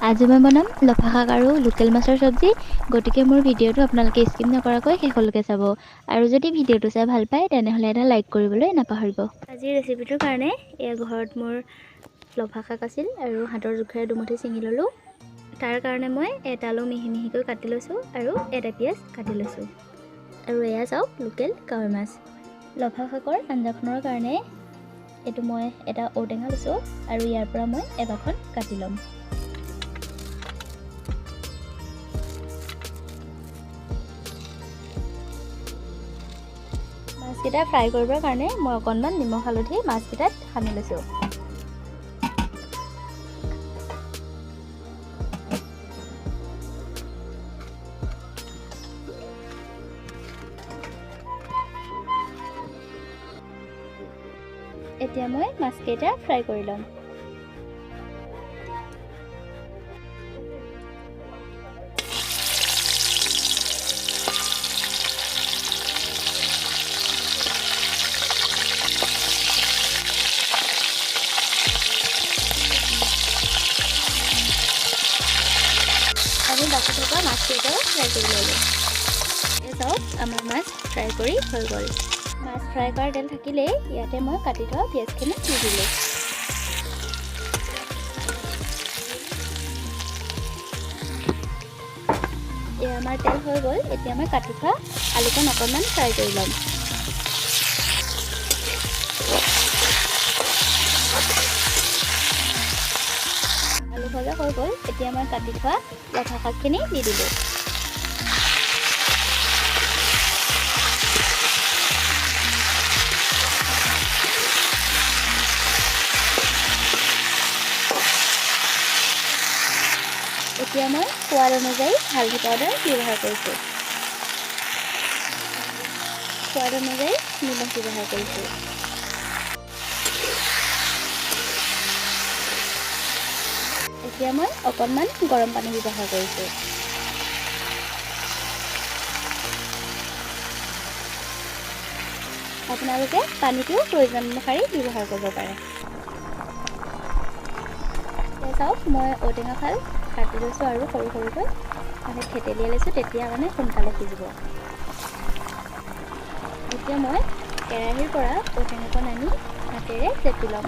আজি মই বনাম লফা শাক আৰু লোকেল মাছৰ চব্জি। গতিকে মোৰ ভিডিঅ'টো আপোনালোকে স্কিপ নকৰাকৈ শেষলৈকে চাব আৰু যদি ভিডিঅ'টো চাই ভাল পায় তেনেহ'লে এটা লাইক কৰিবলৈ নাপাহৰিব। আজিৰ ৰেচিপিটোৰ কাৰণে এয়া ঘৰত মোৰ লফা শাক আছিল আৰু হাতৰ জোখেৰে দুমুঠি ছিঙি ল'লোঁ। তাৰ কাৰণে মই এটা আলু মিহি মিহিকৈ কাটি লৈছোঁ আৰু এটা পিঁয়াজ কাটি লৈছোঁ। আৰু এয়া চাওক লোকেল কাৱৈ মাছ। লফা শাকৰ আঞ্জাখনৰ কাৰণে এইটো মই এটা ঔটেঙা লৈছোঁ আৰু ইয়াৰ পৰা মই এবাখন কাটি ল'ম। মাছকেইটা ফ্ৰাই কৰিবৰ কাৰণে মই অকণমান নিমখ হালধি মাছকেইটাত সানি লৈছোঁ। এতিয়া মই মাছকেইটা ফ্ৰাই কৰি ল'ম। আমি বাকী থকা মাছকেইটাও ফ্ৰাই কৰি ল'লোঁ। এই চাওক আমাৰ মাছ ফ্ৰাই কৰি হৈ গ'ল। মাছ ফ্ৰাই কৰা তেল থাকিলেই ইয়াতে মই কাটি থোৱা পিঁয়াজখিনি দি দিলোঁ। এয়া আমাৰ তেল হৈ গ'ল। এতিয়া মই কাটি থোৱা আলুকণ অকণমান ফ্ৰাই কৰি ল'ম। আলু ভজা হৈ গ'ল। এতিয়া মই কাটি থোৱা লফা শাকখিনি দি দিলোঁ। এতিয়া মই সোৱাদ অনুযায়ী হালধি পাউডাৰ ব্যৱহাৰ কৰিছোঁ। সোৱাদ অনুযায়ী নিমখ ব্যৱহাৰ কৰিছোঁ। এতিয়া মই অকণমান গৰম পানী ব্যৱহাৰ কৰিছোঁ। আপোনালোকে পানীটো প্ৰয়োজন অনুসৰি ব্যৱহাৰ কৰিব পাৰে। চাওক মই ঔটেঙা ফাল কাটি লৈছোঁ আৰু সৰু সৰুকৈ মানে থেতেলিয়াই লৈছোঁ, তেতিয়া মানে সোনকালে সিজিব। এতিয়া মই কেৰাহীৰ পৰা ঔটেঙাকণ আনি হাতেৰে চেপি ল'ম।